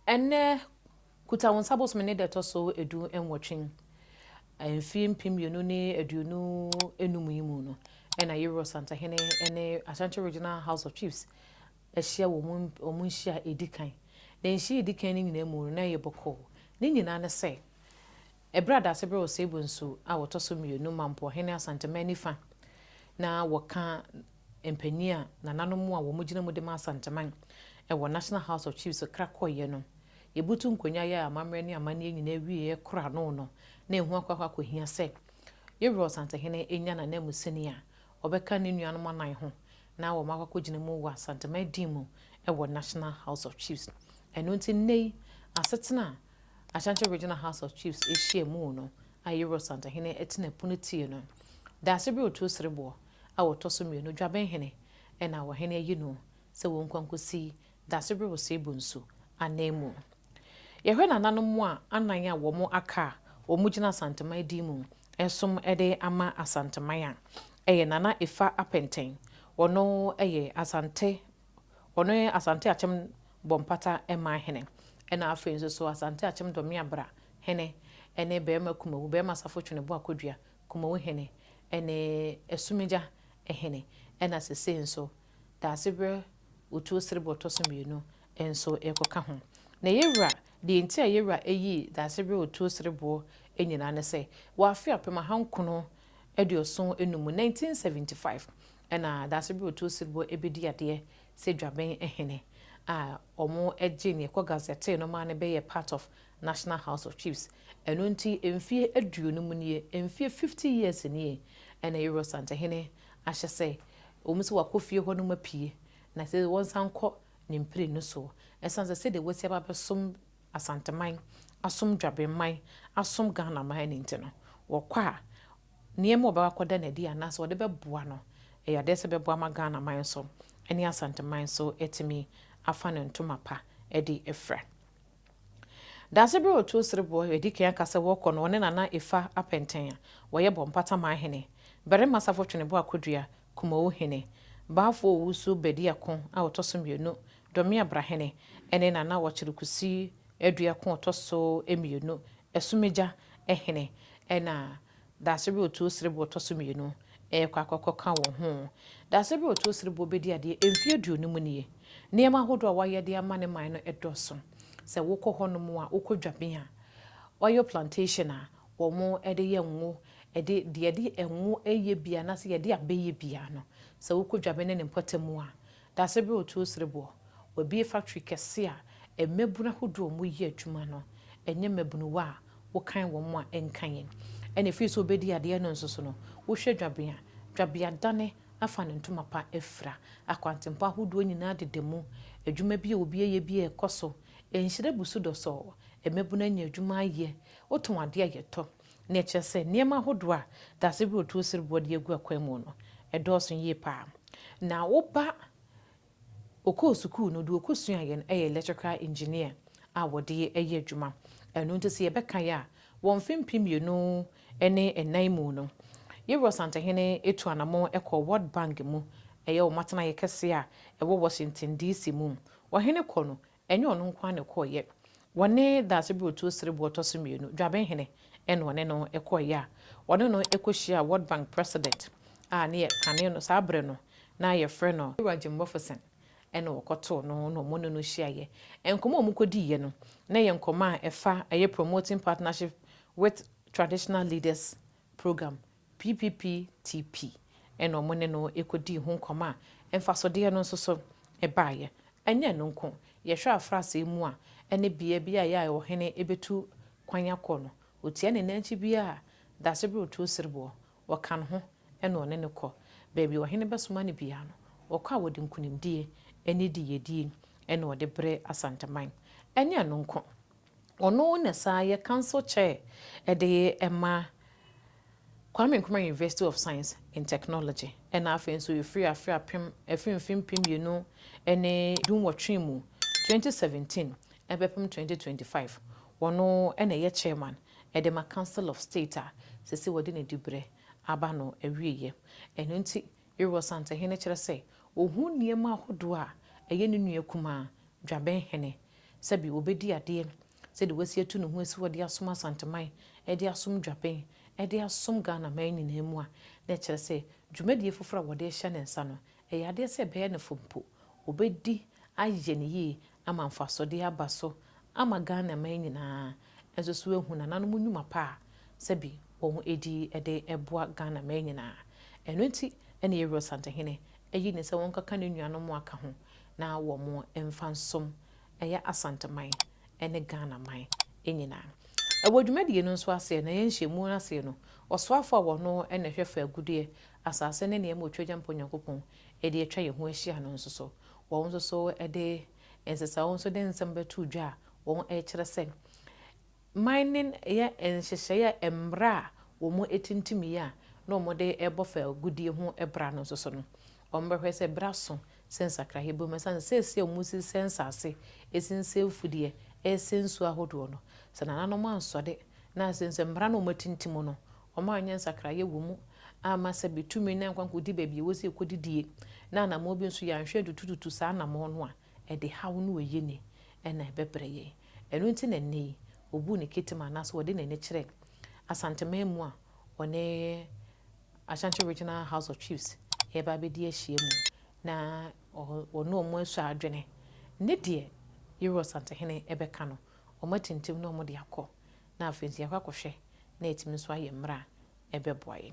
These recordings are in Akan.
Ɛnnɛ, Kutawonsa bosome ne da ɛtɔ so 18, mfeɛ 2025 yi mu no, ɛna Yewura Santahene ne Ashanti Regional House of Chiefs ahyia wɔ wɔn nhyia a ɛdi kan. Na nhyia a ɛdi kan no nyinaa mu no, na ɛyɛ bɔkɔɔ. Ne nyinaa ne sɛ, ɛberɛ a Daasebrɛ Osei-Bonsu a ɔtɔ so mmienu, Mampoɔhene Asanteman nifa, na wɔka mpanyin a nananom a wɔgyina mu de ma Asanteman wɔ National House of Chiefs kra kɔeɛ no, yɛbutu nkonnwa yɛɛ amammerɛ ne amanneɛ nyinaa wieeɛ kora ano no, na ɛho akɔ akɔhia sɛ Yɛwura Ɔsantehene nya n'ananmusini a ɔbɛka ne nuanom anan ho na wɔn akɔ akɔgyina mu wɔ Asanteman din mu wɔ National House of Chiefs. Ɛno nti nnɛ yi, asetena a Ashanti Regional House of Chiefs hyia mu no a Yɛwura Ɔsantehene tena pono tie no, Daasebrɛ Otuo Sereboɔ a ɔtɔ so mmienu, Dwabenhene na ɔhene ayi no sɛ wɔnkɔ nkɔsi Daasebrɛ Osei Bonsu ananmu. Yɛhwɛ nananom a anan a wɔn aka a wɔn gyina Asanteman din mu som de ama Asanteman a, ɛyɛ Nana Efa Apɛntɛn, ɔno yɛ Asante, ɔno yɛ Asante Akyem Bɔmpata man hene, ɛna afei nso so Asante Akyem Dɔmeabra hene ne Barima Kumawu, Barima Safo Tweneboa Kodua Kumawu hene ne Asumigya hene, ɛna sesei nso Daasebrɛ Otuo Sereboɔ ɔtɔ so mmienu nso rekɔka ho. Na Yɛwura, deɛ nti a Yɛwura yii Daasebrɛ Otuo Sereboɔ nyinaa ne sɛ, wɔ afe 1975 mu, 1975, ɛna Daasebrɛ Otuo Sereboɔ bɛdi adeɛ sɛ Dwaben hene a wɔgyee no, yɛkɔ gazetee no maa no bɛyɛɛ part of National House of Chiefs. Ɛno nti mfeɛ 50 nie, mfeɛ 50 years nie, ɛna Yɛwura Santehene ahyɛ sɛ, ɛwɔ mu sɛ wakɔ fie hɔ nom apue, na sɛ wɔnsan nkɔ ne mprenu soɔ. Ɛsiane sɛ sɛdeɛ wasi aba abɛsom Asanteman, asom Dwabenman, asom Ghanaman no nti no, wɔkɔ a, nneɛma a wɔbɛkɔ akɔda no adi anaasɛ wɔde bɛboa no, ɛyɛ adeɛ sɛ ɛbɛboa ma Ghanaman nso ne Asanteman nso atumi afa ne ntoma pa de afira. Daasebrɛ Otuo Sereboɔ adi kan aka sɛ wɔkɔ no ɔne Nana Efa Apɛntɛn a wɔyɛ Bɔmpata man hene, Barima Safo Tweneboa Kodua, Kumawu hene, Baafoɔ Owusu Badiako a ɔtɔ so mmienu, Dɔme Abrahene, ne Nana Wɔkyere Kusi Aduako a ɔtɔ so mmienu, Asumegya hene, ɛna Daasebrɛ Otuo Sereboɔ ɔtɔ so mmienu rekɔ akɔkɔka wɔn ho. Daasebrɛ Otuo Sereboɔ bɛdi adeɛ mfeɛ 50 nie. Nneɛma ahodoɔ a wayɛ de ama ne man no dɔɔso. Sɛ wokɔ hɔnom a, wokɔ Dwaben a, oil plantation a wɔde yɛ ngo, de deɛ yɛde ngo yɛ biara anaasɛ yɛde abɛ yɛ biara no, sɛ wokɔ Dwaben ne ne mpɔtam a, Daasebrɛ Otuo Sereboɔ, wabue factory kɛse a mmabunu ahodoɔ a wɔyɛ adwuma no, ɛnyɛ mmabunuwa a wokan wɔn a ɛnka yɛn. Ɛna ɛfiri sɛ wobɛdi adeɛ no nso so no, wohwɛ Dwaben a, Dwaben adane afa ne ntoma pa afira. Akwantempɔ ahodoɔ nyinaa deda mu. Adwuma bi a obi ayɛ bi a ɛkɔ so. Nhyira bu so dɔsɔɔ. Mmabunu anya adwuma ayɛ. Wotɔn adeɛ a yɛtɔ. Na ɛkyerɛ sɛ nneɛma ahodoɔ a Daasebrɛ Otuo Sereboɔ de agu akwan mu no, ɛdɔɔso yie pa ara. Na woba Ɔkɔɔ sukuu no, deɛ ɔkɔsuaeɛ no yɛ electrical engineer a wɔde yɛ adwuma. Ɛno nti sɛ yɛbɛkae a, wɔ mfe 2004 mu no, Yɛwura Ɔsantehene tu anamɔn kɔɔ World Bank mu, ɛyɛ wɔn atenaeɛ kɛseɛ a ɛwɔ Washington DC mu. Ɔhene kɔ no, ɛnyɛ ɔno nko ara na ɛkɔeɛ. Wɔne Daasebrɛ Otuo Sereboɔ ɔtɔ so mmienu, Dwabenhene, na ɔne no kɔeɛ a ɔne no kɔhyiaa World Bank President a ne yɛ kane no saa berɛ no na yɛfrɛ no Ewura Jim Wolfensohn na wɔkɔtoo no na wɔne no hyiaeɛ. Nkɔmmɔ a wɔkɔdiiɛ no, na ɛyɛ nkɔmmɔ a ɛfa ɛyɛ Promoting Partnership with Traditional Leaders Program, PPPTP, na wɔne no kɔdii ho nkɔmmɔ a mfasodeɛ no nso so baeɛ. Ɛnyɛ ɛno nko, yɛhwɛ afrasɛɛ mu a, ɛne bea bi a ɛyɛ a ɔhene bɛtu kwan akɔ no, ɔtia ne nan akyi biara a, Daasebrɛ Otuo Sereboɔ, Wɔka ne ho na ɔne no kɔ. Baabi a ɔhene bɛsoma no biara no, ɔkɔ a wɔde nkunimdie ne diyedie na ɔde brɛ Asanteman. Ɛnyɛ ɛno nko, ɔno na ɛsan yɛ Council Chair de ma Kwame Nkrumah University of Science and Technology ɛna afei nso ɛfiri afe apem ɛfiri mfe 2018 mu, 2017, ɛbɛpem 2025, ɔno na ɛyɛ Chairman de ma Council of State a seesei wɔde ne diberɛ aba no awieɛ. Ɛno nti, Yɛwura Ɔsantehene kyerɛ sɛ ɔhu nneɛma ahodoɔ a ɛyɛ ne nua kumaa Dwabenhene sɛbi ɔbɛdi adeɛ sɛdeɛ wasi atu ne ho asi hɔ de asom Asanteman, de asom Dwaben, de asom Ghana man nyinaa mu a, na ɛkyerɛ sɛ dwumadie foforɔ a wɔde rehyɛ ne nsa no, ɛyɛ adeɛ sɛ ɛbɛyɛ no fo mpo. Ɔbɛdi ayɛ no yie ama mfasodeɛ aba so ama Ghana man nyinaa nso so ahu nananom nnwuma pa a sɛbi wɔn di de boa Ghana man nyinaa. Ɛno nti na Yɛwura Ɔsantehene ayi ne sɛ wɔnkɔka ne nuanom aka ho na wɔn mfa nsom ɛyɛ Asanteman ne Ghana man nyinaa. Ɛwɔ dwumadie no nso aseɛ na yɛn nhyiamu no aseɛ no, ɔsoafoɔ a wɔno na ɛhwɛ fa agudeɛ, asase ne nneɛma a otwa gya mpo Onyankopɔn de atwa yɛn ho ahyia no nso so, wɔn nso so de nsesa wɔn nso de nsɛm bɛto dwa a wɔn rekyerɛ sɛ mining yɛ nhyehyɛeɛ a mmara a wɔn atintim yi a na wɔn de rebɔ fa agudeɛ ho bra no nso so no, wɔn bɛhwɛ sɛ bra so sɛ nsakraeɛ bɛ mu ɛsiane sɛ seesei a wɔn sisɛ nsase, esinsɛ mfudeɛ, ɛsɛ nsuo ahodoɔ no, sɛ nananom ansɔre na sɛ sɛ mmara no wɔn atintim no, wɔn anyɛ nsakraeɛ wɔ mu ama sɛ bitumi na nkwankɔdi baabi a wɔsi kɔdidie na anammɔn bi nso yɛanhwɛ tutututu saa anammɔn no a ɛde haw no wɔ yie ɛna ɛbɛbrɛ yɛn. Ɛno nti na nnɛ yi obu ne ketem anaasɛ wɔde n'ani kyerɛ Asanteman mu a ɔne Ashanti Regional House of Chiefs yɛba abɛdi ahyia mu na ɔne wɔn asɔ adwene ne deɛ Yɛwura Ɔsantehene ɛbɛka no, wɔn atintim na wɔn de akɔ na afei nso yɛakɔ akɔhwɛ na yɛtumi nso ayɛ mmerɛ a ɛbɛboa yɛn.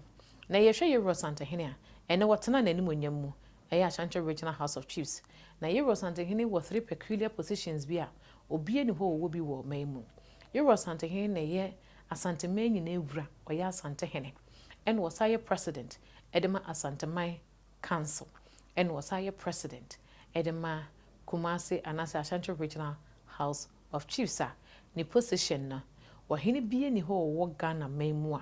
Na yɛhwɛ Yɛwura Ɔsantehene a ɛnɛ wɔtena n'animonyam mu ɛyɛ Ashanti Regional House of Chiefs, na Yɛwura Ɔsantehene wɔ three peculiar positions bi a obiara ni hɔ a ɔwɔ bi wɔ ɔman mu. Yɛwura Ɔsantehene na ɛyɛ Asanteman nyinaa wura, ɔyɛ Asantehene, ɛna ɔsan yɛ president ɛde ma Asanteman Council, ɛna ɔsan yɛ president ɛde ma Kumasi anaasɛ Ashanti Regional House of Chiefs a ne position no, ɔhene bia ni hɔ a ɔwɔ Ghana man mu a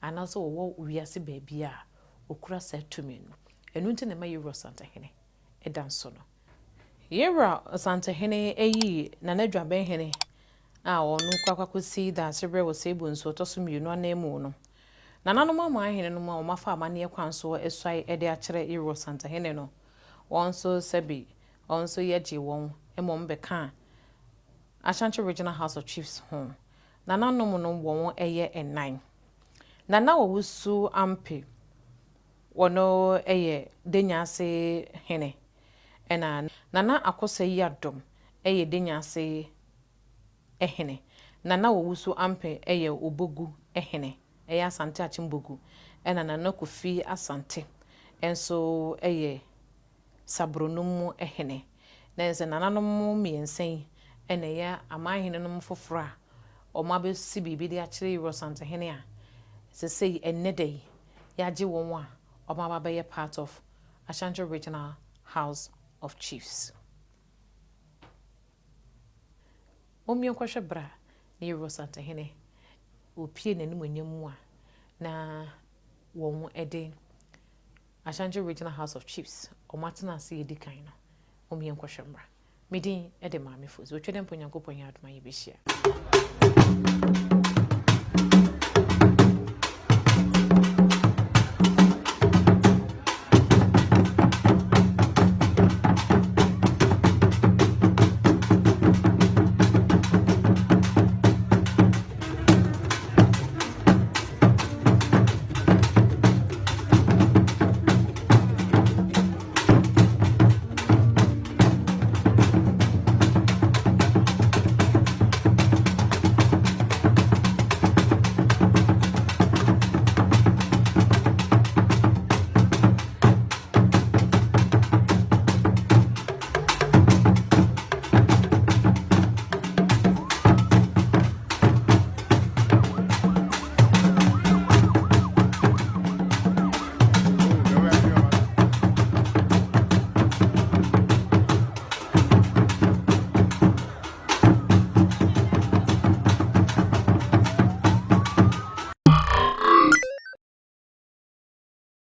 anaasɛ ɔwɔ wiase baabi a okura saa tumi no. Ɛno nti na ɛma Yɛwura Ɔsantehene ɛda nso no. Yɛwura Ɔsantehene ayi Nana Dwabenhene a ɔno kɔ akɔsi Daasebrɛ wɔ Seibu nso ɔtɔ so mmienu anan mu no. Nananom amanhene no a wɔafa amanneɛ kwan so asuae de akyerɛ Yɛwura Ɔsantehene no, wɔn nso sɛbi wɔn nso yɛgye wɔn ma wɔn bɛka Ashanti Regional House of Chiefs ho. Nananom no wɔn yɛ nnan. Nana Owusu Ampe, wɔno yɛ Denyase hene, ɛna Nana Akosa Yiadom yɛ Denyase hene. Nana Owusu Ampe yɛ Obogu hene, ɛyɛ Asante Akyembogu, ɛna Nana Kofi Asante nso yɛ Sabronum hene. Na sɛ nananom mmiɛnsa yi ɛna ɛyɛ amanhene foforɔ a wɔn abɛsi biribi de akyerɛ Yɛwura Ɔsantehene a sesei ɛnnɛ da yi yɛagye wɔn a wɔn aba bɛyɛ part of Ashanti Regional House of Chiefs. Wɔn nkɔhwɛ bra na Yɛwura Ɔsantehene opie n'animonyam mu a na wɔn de Ashanti Regional House of Chiefs wɔn atena ase yɛdi kan no, wɔn nkɔhwɛ mmra. Me din de Maame Fosi. Otwa dɛ mpo Nyankopɔn yɛ adoma yɛbɛhyia.